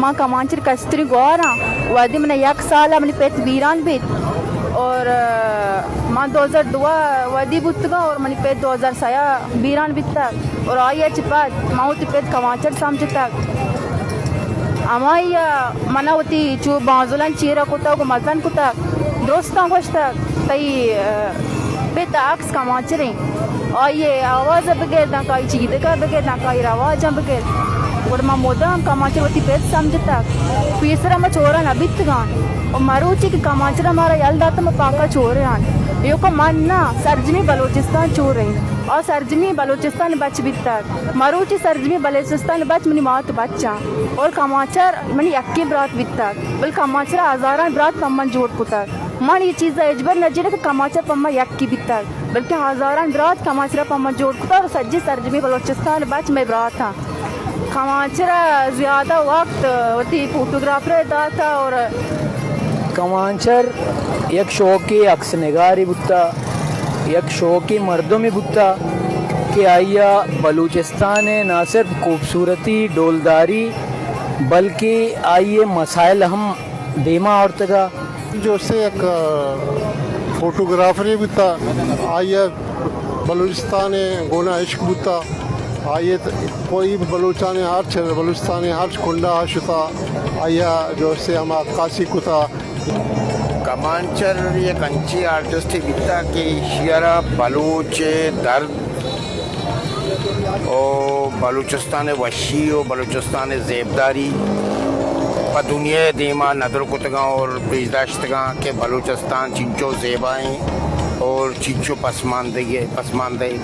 من کمانچر کستری گوارا، وہدی من یک سال منی پت بیران بیت اور، آ، من دو ہزار دو وہدی بوتگا اور منی پت دو ہزار سیا بیران بیتا اور آئی چہ پد من وتی پت کمانچر سمجھتا۔ ہمائی ء من وتی چو بانزلان چیرا کتگ و مزن کتگ، درستاں گوشتگ، تئی، ء، پت عکس کمانچریں، آئی ء آواز ء بگر داں کہ آئی چیدگ ء بگر داں کہ آئی رواجاں بگر۔ گڑا من مدام کمانچر وتی پت سمجھتگ۔ پیسرا ما چورا نہ بیتگاں و مروچی کہ کمانچرا مارا یل دات ما پاکا چورے آں۔ ایوکا من نہ، سرجمی بلوچستان چوریں۔ آ سرجمی بلوچستان بچ بیتگ۔ مروچی سرجمی بلوچستان بچ منی مات بچاں اور کمانچر منی یکیں برات بیتگ، بلے کمانچر ء ہزاراں برات پہ من جوڑ کتگ۔ من اے چیز ء ہچبر نہ جیڑ کہ کمانچر پہ من یکے بیتگ، بلکہ ہزاراں برات کمانچر ء پہ من جوڑ کتگ اور سجی سرجمی بلوچستان بچ مئے براتاں۔ کمانچر ء زیادہ وقت وتی فوٹوگرافر ء داتا اور کمانچر یک شوقی عکس نگاری بوتا، یک شوقی مردمی بوتا کہ آئی ء بلوچستان ء نہ صرف خوبصورتی، ڈولداری، بلکہ آئی ء مسائل ہم دیما آورتگا۔ جو سے یک، آ، فوٹوگرافرے بوتا، آئی ء بلوچستان ء گونا عشق بوتا، آئی ء کوئی بلوچان ء ہرچ، بلوچستان ء ہرچ کنڈا شتا، آئی ء جو سے ہما عکاسی کتا۔ کمانچر یک انچیں آرٹسٹے بیتا کہ ایشی ء را بلوچ ء درد و بلوچستان ء وشی و بلوچستان ء زیبداری پہ دنیا ء دیما ندر کتگاں اور پیش داشتگاں کہ بلوچستان چنچو زیبا ایں اور چنچو پسماندگی، پسماندہ ایں۔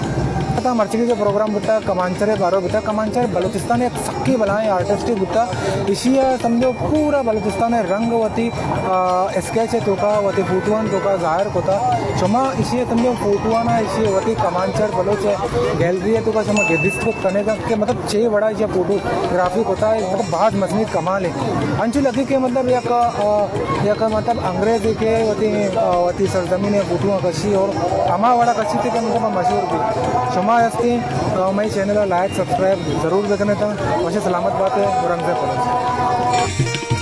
پتہ مرچی کہ پروگرام بوتا، کمانچر ء بارو بوتا، کمانچر بلوچستان ء یک سکیں بلاہیں آرٹسٹے بوتا۔ ایشی ء سمجھو پورا بلوچستان ء رنگ وتی، آ، اسکیچ ء توکا، وتی فوٹوان توکا ظاہر کتا۔ شما ایشی ء سمجھو فوٹوان ء ایشی ء وتی کمانچر بلوچ ء گیلری ء توکا شما گدست کت کنیگا کہ مطلب چے وڑا ایشی ء فوٹوگرافی کتا ہے، مطلب باز مزنیں کمال ہے۔ انچو لگی کہ مطلب یک، آ، یک مطلب انگریزے کہ وتی، آ، وتی سرزمین ء فوٹواں کشی اور ہما وڑا کشی تھی کہ مطلب مشہور بھی۔ شما ہستی، آ، مئی چینل ء لائک سبسکرائب ضرور بکنے تا۔ وش سلامت بات ہے، اورنگزیب بلوچ۔